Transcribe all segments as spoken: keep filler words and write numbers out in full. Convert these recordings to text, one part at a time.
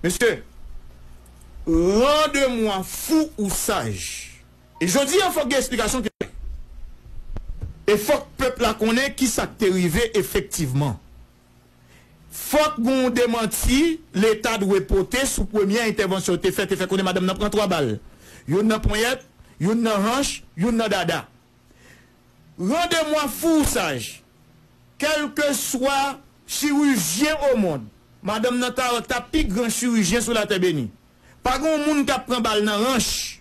Mesye, rande mwa fou ou saj. E jodi a, fòk gen eksplikasyon ki bay. E fòk pèp la konnen ki sa k te rive efektivman. Fòk gen yon demanti Leta dwe pote sou premyè entèvansyon yo te fè, te fè konnen madanm nan pran twa bal. Youn nan ponyèt, youn nan hanch, youn nan dada. Rande mwa fou ou saj. Kèlkeswa chirijyen o mond, madanm nan ta, ta pi gran chirijyen sou latè beni. Pa gen yon moun k ap pran bal nan ranch.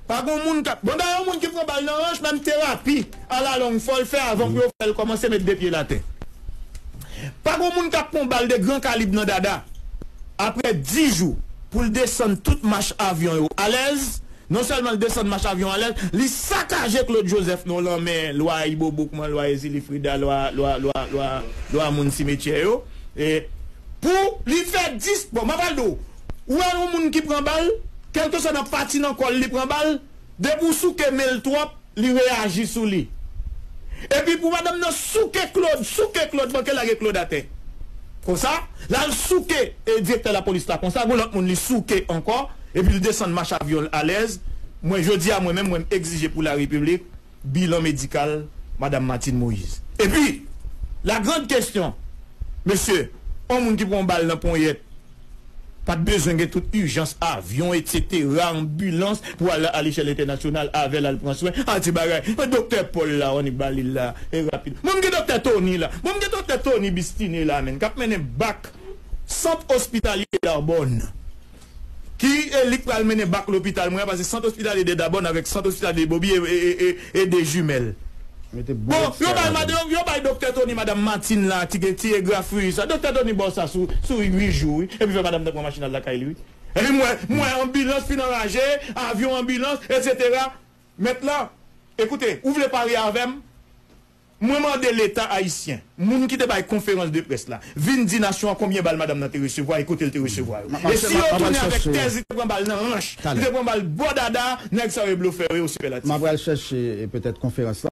Pa gen yon moun k ap. Bon, dayè, yon moun ki pran bal nan ranch, menm terapi alalong fò l fè avan pou yo fè l kòmanse met de pye l atè. Pa gen yon moun k ap pran bal de gran kalib nan dada. Apre dis jou, pou l desann tout mach avyon yo alèz, non sèlman l desann mach avyon alèz, li sakaje Claude Joseph non lanmè lwa Ibobo, kòman lwa Ezili Frida, lwa, lwa, lwa, lwa, lwa moun simetyè yo. E pou li fè dis, bon, m ap al di w, ou wè yon moun ki pran bal, kèlkeswa nan pati nan kò l li pran bal, depi w souke men l twòp, li reyaji sou li. Epi pou madanm nan souke Claude, souke Claude, manke lage Claude atè. Konsa, l al souke e direktè lapolis la. Konsa, gon lòt moun li souke ankò, epi l desann mach avyon l alèz. Mwen, jodi a, mwen menm, mwen, m egzije pou larepiblik bilan medikal Madam Martine Moïse. Epi, la grande question, mesye, yon moun ki pran yon bal nan ponyèt, pa t bezwen gen tout ijans, avyon, etsetera, anbilans pou al a lechèl entènasyonal avè l al pran swen. A ti bagay. Mwen, Doktè Paul la, annik ba li l la, e rapid. Mwen, m gen Doktè Tony la. Mwen, m gen Doktè Tony Bistiné la, menm, k ap mennen bak Sant Ospitalye Dabòn. Ki e li k pral mennen bak lopital mwen an, paske Sant Ospitalye de Dabòn avèk Sant Ospitalye de Bobi e, e, e, e, e de jimèl. Bon, yo bay, mad- yo, yo bay Doktè Tony, Madam Martine la, ti, ti egrafri sa. Doktè Tony ba w sa sou, sou uit jou, wi. Epi fè madanm nan pran machin al lakay li, wi. Epi mwen, mwen anbilans fin anraje, avyon anbilans, etsetera. Mèt la, ekoute, ou vle pare avè m? Mwen mande Leta ayisyen, moun ki te bay konferans de près la, vin di nasyon an konbyen bal madanm nan te resevwa e kote l te resevwa yo. E si yo tounen avèk tèz li te pran bal nan ranch, li te pran bal bò dada, nèg sa yo e blofè yo, yo sipèlatif. M ap al chèche, e, petèt konferans la.